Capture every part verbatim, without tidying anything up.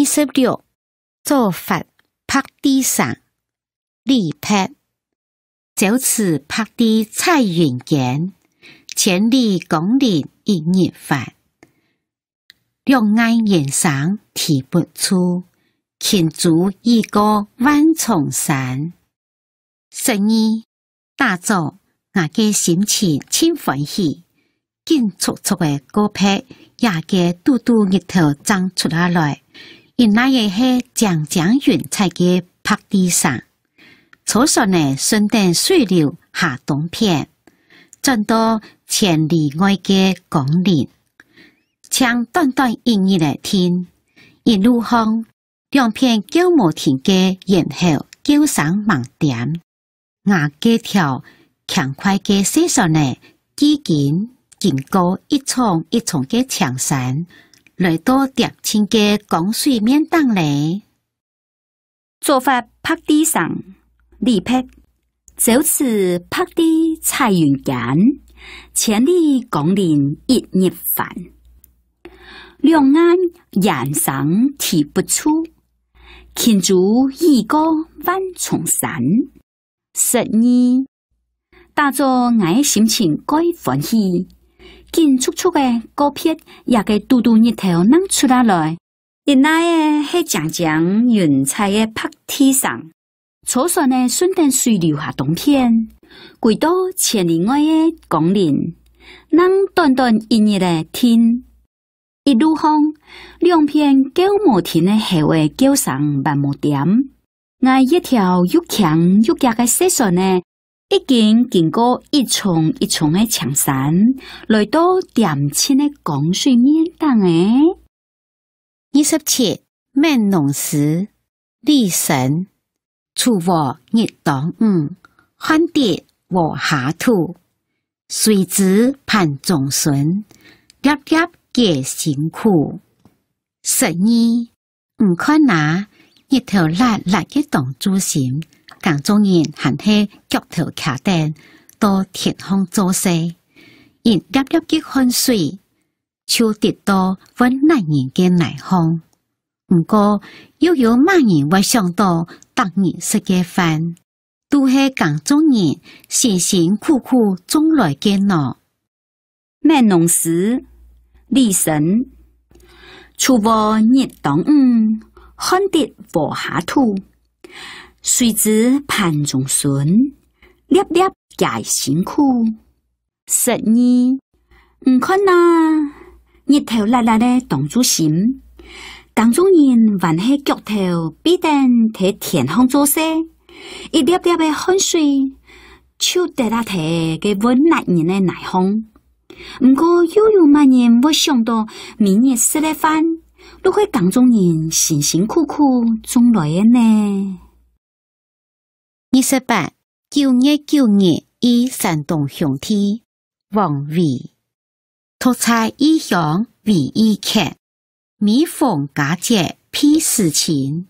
十六，做法白帝城，李白。朝辭白帝彩雲間，千里江陵一日還。兩岸猿聲啼不住，輕舟已過萬重山。 十二，打早，𠊎个心情盡歡喜，緊促促个過別，這个堵堵日頭正出啊來，原來係靚靚雲彩个白帝城。坐船仔順等水流下東片，轉到千里外个江陵，淨短短一日仔定，一路項 兩片噭無停个猿猴噭聲吂恬。𠊎該條輕快个細船仔，既經經過一重一重个青山，來到恬靜个江水面頂咧。做法白帝城，李白。朝辭白帝彩雲間，千里江陵一日還。 兩岸猿聲啼不住，輕舟已過萬重山。十二，打早𠊎个心情蓋歡喜，緊促促个過別這个堵堵日頭正出啊來，原來係靚靚雲彩个白帝城。 坐船仔順等水流下東片，歸到千里外个江陵，正短短一日仔定。一路項，兩片噭無停个猴仔噭聲還無恬。𠊎這條又輕又遽个細船仔，已經經過一重一重个青山，來到恬靜个江水面頂咧。 二十七，《憫農詩》，李紳。鋤禾日當午，汗滴禾下土。誰知盤中飧，粒粒皆辛苦。十二，你看啊，日頭辣辣个當晝心，耕種人還係腳頭擎等，到田項做事，一粒粒个汗水， 就滴到會辣人个泥項。毋過，又有麼人會想到逐日食个飯，都係耕種人辛辛苦苦種來个呢？《憫農詩》，李紳。鋤禾日當午，汗滴禾下土。誰知盤中飧，粒粒皆辛苦。 十二，你看啊，日頭辣辣个當晝心，耕種人還係腳頭跸等在田項做事，一粒粒个汗水，就滴啊在該會辣人个泥項。毋過又有麼人會想到，每日食个飯，都係耕種人辛辛苦苦種來个呢？ 二十八，《九月九日憶山東兄弟》，王維。獨在異鄉為異客，每逢佳節倍思親。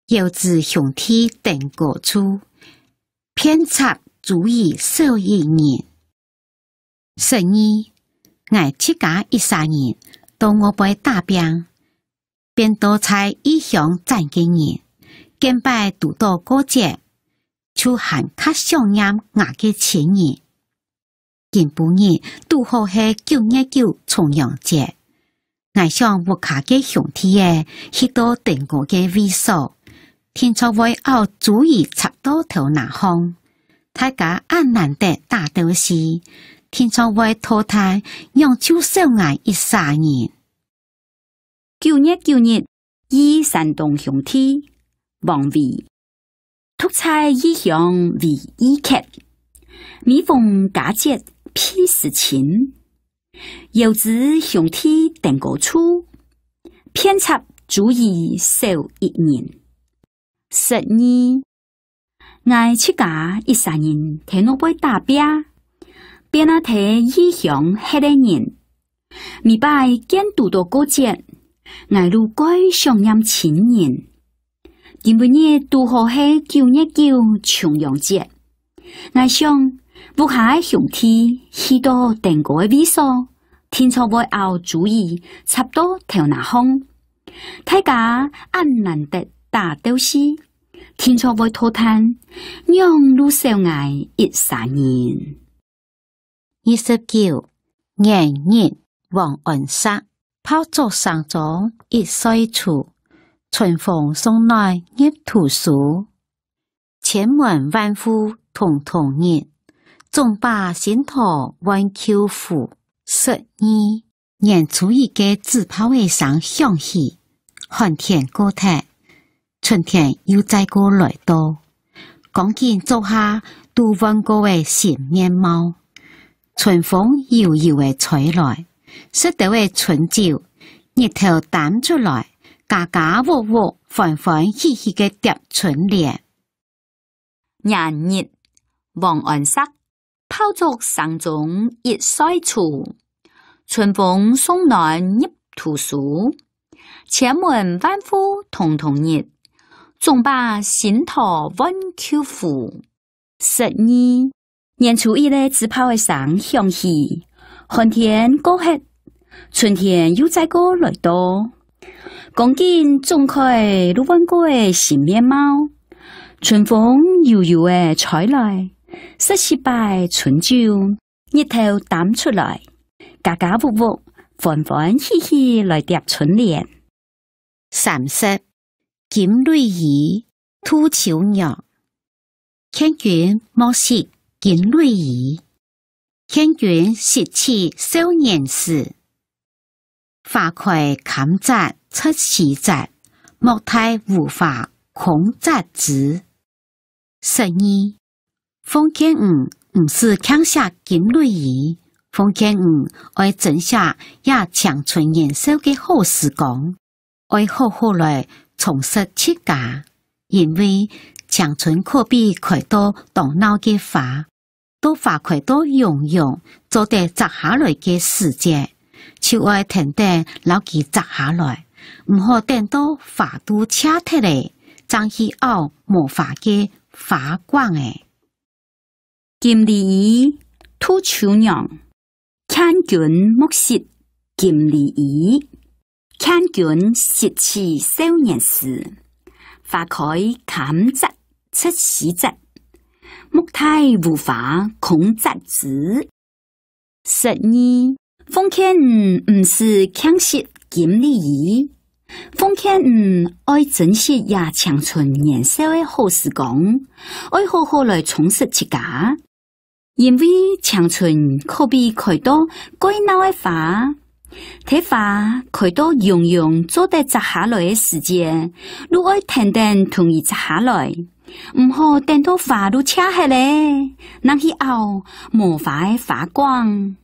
遙知兄弟登高處，遍插茱萸少一人。 十二，𠊎自家一儕人到外背打拚，變到在異鄉輾个人，見擺堵到過節，就還較想念吾个親人。今晡日堵好係九月九重陽節， 𠊎想屋下个兄弟仔去到登高个位所，定著會拗茱萸插到頭那項。大家恁難得打鬥敘，定著會討論仰就少𠊎一儕人。《九月九日憶山東兄弟》，王維。 獨在異鄉為異客，每逢佳節倍思親。遙知兄弟登高處，遍插茱萸少一人。十二，𠊎自家一儕人在外背打拚，變啊在異鄉歇个人。每擺見堵到過節，𠊎就蓋想念親人。 今晡日堵好係九月九重陽節。𠊎想，屋下个兄弟去到登高个位所，定著會拗茱萸插到頭那項。大家恁難得打鬥敘，定著會拖沓，仰路少𠊎一儕人。二十九，元日，王安石。炮竹聲中一歲除，春風送暖入屠蘇。 千門萬戶曈曈日，總把新桃換舊符。十二，年初一个紙炮仔聲響起，寒天過忒，春天又再過來到。剛經灶下都換過仔新面貌。 春風悠悠仔吹來，食兜仔春酒，日頭擔出來，家家屋屋歡歡喜喜个貼春聯。元日，王安石。炮竹聲中一歲除，春風送暖入屠蘇。千門萬戶曈曈日，總把新桃換舊符。 十二，年初一个紙炮仔聲響起，寒天過忒，春天又再過來到。剛經灶下都換過仔新面貌，春風悠悠仔吹來，食四擺春酒，日頭擔出來，家家屋屋歡歡喜喜來貼春聯。三十，金縷衣，杜秋娘。 勸君莫惜金縷衣，勸君惜取少年時。花開堪折直須折，莫待無花空折枝。十二，奉勸你毋使淨惜金縷衣，奉勸你愛珍惜這青春年少个好時光。 愛好好來充實自家，因為青春可比開到當鬧个花，到花開到洋洋，做得摘下來个時節，就愛跈等摎佢摘下來，毋好等到花都謝忒咧，正去拗無花个花梗仔。 金縷衣，杜秋娘。勸君莫惜金縷衣，勸君惜取少年時。花開堪折直須折，莫待無花空折枝。 十二，奉勸你毋使淨惜金縷衣，奉勸你愛珍惜這青春年少个好時光，愛好好來充實自家。因為青春可比開到蓋鬧个花，忒花開到洋洋做得摘下來个時節，就愛跈等同佢摘下來， 毋好等到花都謝忒咧，正去拗無花个花梗。